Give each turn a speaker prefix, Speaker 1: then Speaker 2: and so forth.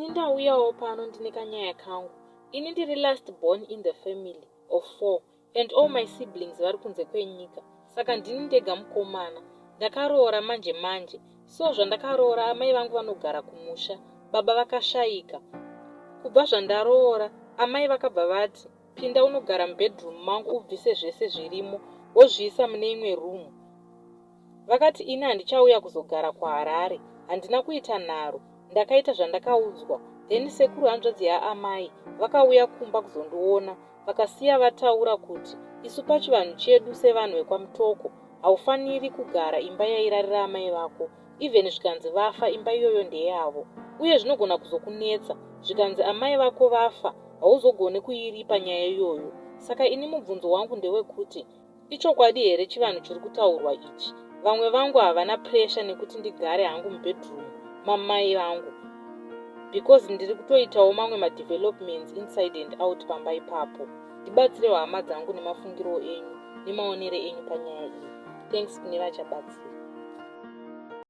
Speaker 1: Ini ndauyawo pano ndine kanyaya kangu. Ini ndiri last born in the family of four and all my siblings vari kunze kwenyika saka ndini ndega mukomana. Ndakaroora manje manje so zvandakaroora amai vangu vanogara kumusha baba vakashaika. Kubva zvandaroora amai vakabva vati pinda unogara mubedroom mangu ubvise zvese zvirimo wozviisa mune imwe room. Vakati ini handichauya kuzogara kuHarare. Handina kuita nharo ndakaita zvandakaudzwa then sekuru hanzvadzi yaamai vakauya kumba kuzondiona vakasiya vataura kuti isu pachivanhu chedu sevanhu vekwaMutoko haufaniri kugara imba yairarira amai vako even zvikanzi vafa imba iyoyo ndeyavo uye zvinogona kuzokunetsa zvikanzi amai vako vafa hauzogone kuiripa nyaya iyoyo. Saka ini mubvunzo wangu ndewekuti ichokwadi here chivanhu chiri kutaurwa ichi? Vamwe vangu havana pressure nekuti ndigare hangu mubedroom mamai vangu because ndiri kutoitawo mamwe madevelopments inside and out pamba ipapo. Ndibatsirewo hama dzangu nemafungiro enyu nemaonere enyu panyaya iyi. Thanks kune vachabatsira.